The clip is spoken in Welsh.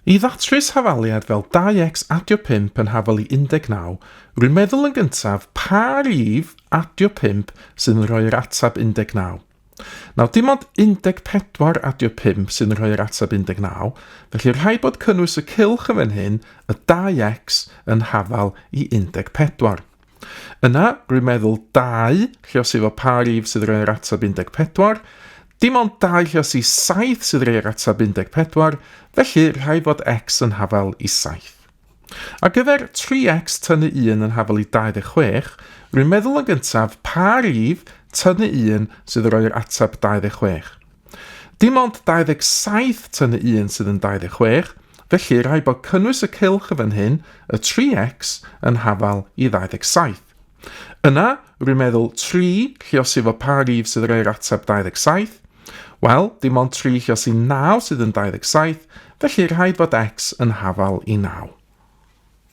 I ddatrys hafaliad fel 2x adio 5 yn hafal i 19, rwy'n meddwl yn gyntaf pa rif adio 5 sydd yn rhoi'r ateb 19. Nawr, dim ond 14 adio 5 sydd yn rhoi'r ateb 19, felly rhaid bod cynnwys y cylch yn fan hyn, y 2x, yn hafal i 14. Yna, rwy'n meddwl 2, lluosi efo pa rif sydd rhoi'r ateb 14. Dim ond 2 lluosi 7 sydd rhoi'r ateb 14, felly rhaid fod x yn hafal i 7. Ar gyfer 3x tynnu 1 yn hafal i 26, rwy'n meddwl yn gyntaf pa rif tynnu 1 sydd rhoi'r ateb 26. Dim ond 27 tynnu 1 sydd yn 26, felly rhaid bod cynnwys y cylch yn fan hyn, y 3x, yn hafal i 27. Yna, rwy'n meddwl 3 lliosi fo pa rif sydd rhoi'r ateb 27. Wel, dim ond 3 lliosi 9 sydd yn 27, felly rhaid bod x yn hafal i 9.